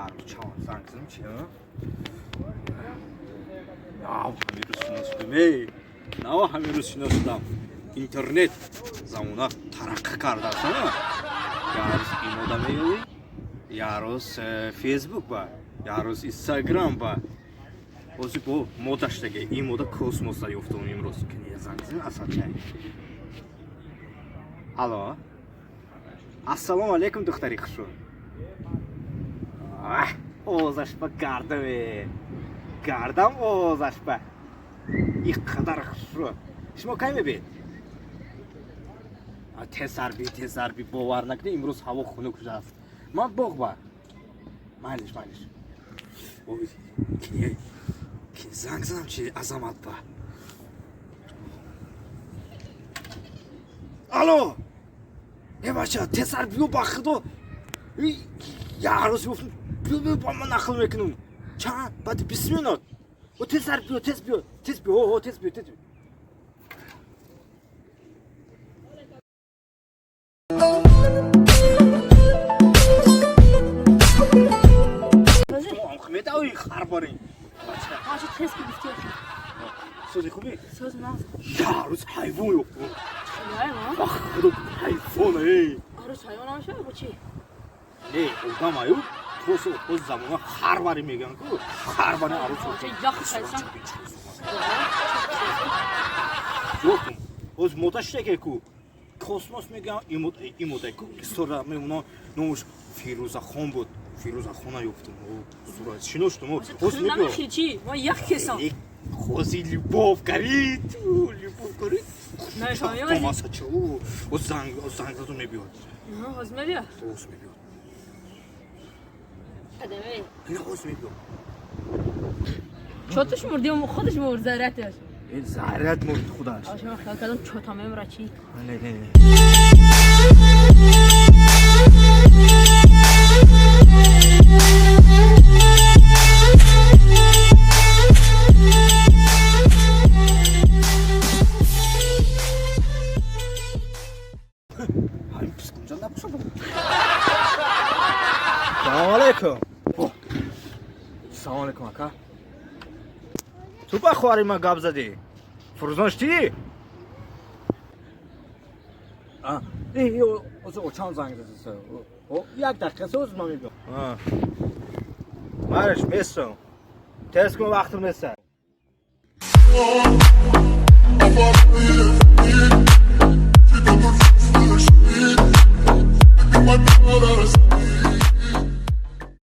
Яру чанд занг задам чи? Нав ҳамин рӯз шинос шудам. Эй, нав ҳамин рӯз шинос шудам. Интернет замона тараққӣ кардааст, а? Як рӯз имода меёвӣ, як рӯз Фейсбук ба, як рӯз Инстаграм ба. Ҳозир бо модаштаге, ин мода космоса ёфтам имрӯз. Кини занг задам асалчай. Алло. Ассалому алайкум, духтари хушрӯ. Овозаш ба гардаме. Гардам овозаш ба. Ин қадар хушрӯ. Шумо кай мебиед? Тезарби, тезарби, бовар накунед, имрӯз ҳаво хунук шудааст. Ман боғ ба. Майлиш, майлиш. Ой, кини, кини занг задам чи Азамат ба. Алло! Э бача, тезар биё ба худо. Як рӯз гуфтам, биё биё ба ман нақл мекунам. Чанд? Баъди 20 минут. О тезар биё, тез биё, тез биё, о тез биё, тез биё. Медавӣ харбарин. Бача тез ки гуфтӣ. Сози хубӣ? Соз нағз. Як рӯз ҳайвон ёфтам. Ҳайвон? Ба худо ҳайвон, эй. Арӯз ҳайвон намешавад бо чӣ? Не, одам аю. Тосу тоз замона харбари мегӯянд ку. Харбари арӯз. Бача ях кайсан. Ёфтам. Ҳоз мода шудеке ку. Космос мегӯянд, имода ку. Истора мемона номаш Фирӯзахон буд. Фирӯзахона ёфтам. Сурат шиноштам. Ҳоз мебиё. Намехӯри чӣ? Ман ях кесам. Хози любовь горит, любовь горит. Намефаҳмӣ? Томаса чо? О занг, о занг заду мебиёд. Ҳоз мебиёд? Ҳоз мебиёд. Қадаме. Не, ҳоз мебиёд. Чоташ мурди, худаш мурд заряташ. Э, заряд мурд худаш. Аша ман хиёл кардам чота мемра чӣ? Не, не, не. Ҳамин пискунҷа набошад. Салому алайкум. Салому алайкум, ака. Ту ба хоҳари ман гап задӣ? Фурӯзон шудӣ? Очам занг зада. Як дақиқа соз ман мебиём. Мараш местам. Тез кун, вақтим нест.